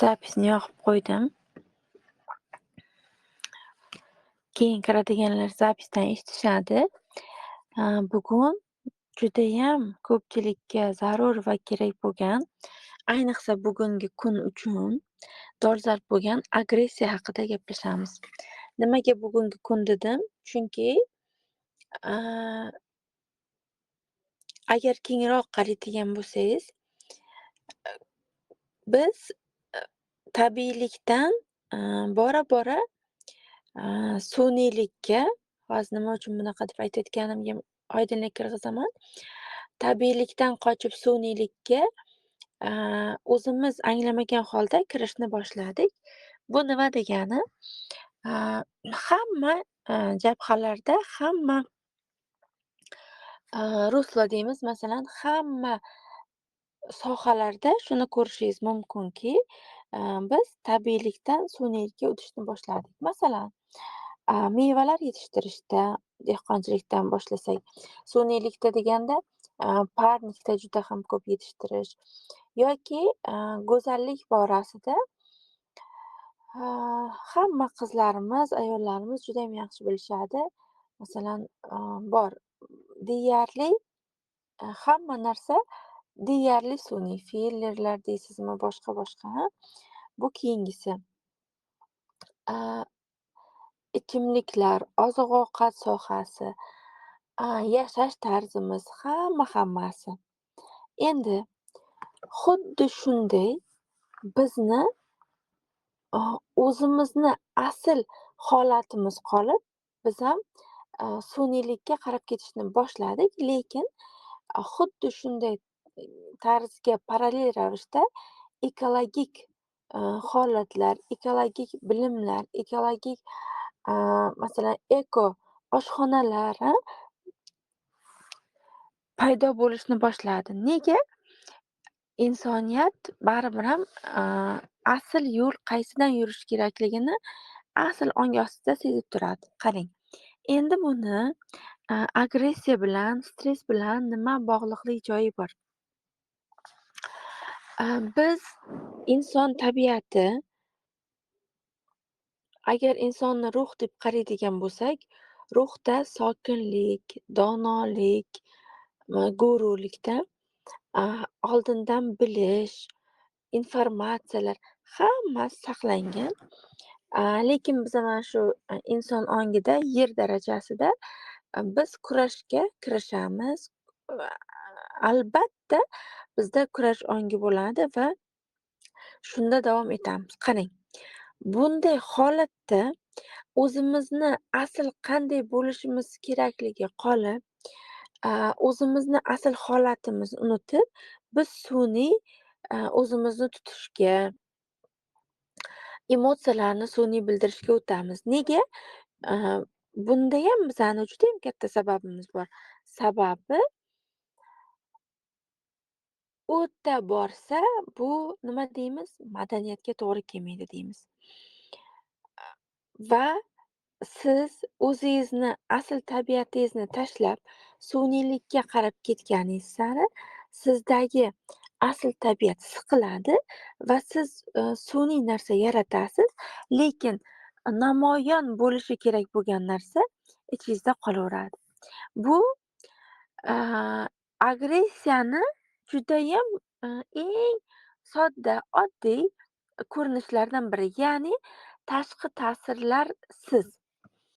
Запись ni yoqib qo'ydim. Keyin kiradiganlar запись dan eshitishadi. Bugun judayam ko'pchilikka zarur va kerak bo'lgan, ayniqsa bugungi kun uchun dolzarb bo'lgan agressiya haqida gaplashamiz. Nimaga bugungi kun dedim? Chunki agar kengroq qaraydigan bo'lsangiz, biz tabiiylikdan bora-bora sun'iylikka, hozir nima uchun bunaqa deb aytayotganimga oydinlik kirgizaman. Tabiiylikdan qochib sun'iylikka o'zimiz anglamagan holda kirishni boshladik. Bu nima degani? Hamma jabhalarda, hamma ruslo deymiz, masalan, hamma sohalarda shuni ko'rishingiz mumkinki, biz tabiiylikdan sun'iylikka o'tishni boshladik. Masalan, mevalar yetishtirishda, dehqonchilikdan boshlasak, sun'iylikda deganda parnikda juda ham ko'p yetishtirish yoki go'zallik borasida hamma qizlarimiz, ayollarimiz judayam yaxshi bilishadi. Masalan, bor deyarli hamma narsa deyarli sun'iy, fillerlar deysizmi, boshqa-boshqa. Bu keyingisi. Ichimliklar, oziq-ovqat sohasi, yashash tarzimiz, hamma-hammasi. Endi xuddi shunday bizni o'zimizni asl holatimiz qolib, biz ham sun'iylikka qarab ketishni boshladik, lekin xuddi shunday tarzga parallel ravishda ekologik holatlar, ekologik bilimlar, ekologik, masalan, eko oshxonalar paydo bo'lishni boshladi. Nega? Insoniyat baribir ham asl yo'l qaysidan yurish kerakligini asl ongi ostida sezib turadi. Qarang, endi buni agressiya bilan, stress bilan nima bog'liqlik joyi bor? Biz inson tabiati, agar insonni ruh deb qaraydigan bo'lsak, ruhda sokinlik, donolik, gurulikda oldindan bilish, informatsiyalar hammasi saqlangan. Lekin biza mana shu inson ongida yer darajasida biz kurashga kirishamiz. Albatta bizda kurash ongi bo'ladi va shunda davom etamiz. Qarang, bunday holatda o'zimizni asl qanday bo'lishimiz kerakligi qolib, o'zimizni asl holatimizni unutib, biz sun'iy o'zimizni tutishga, emotsiyalarni sun'iy bildirishga o'tamiz. Nega? Bundayam bizani judayam katta sababimiz bor. Sababi o'ta borsa, bu nima deymiz? Madaniyatga to'g'ri kelmaydi deymiz. Va siz o'zingizni asl tabiatingizni tashlab, sun'iylikka qarab ketganingiz sari sizdagi asl tabiat siqiladi va siz sun'iy narsa yaratasiz, lekin namoyon bo'lishi kerak bo'lgan narsa ichingizda qolaveradi. Bu agressiyani judayam eng sodda, oddiy ko'rinishlaridan biri, ya'ni tashqi ta'sirlarsiz.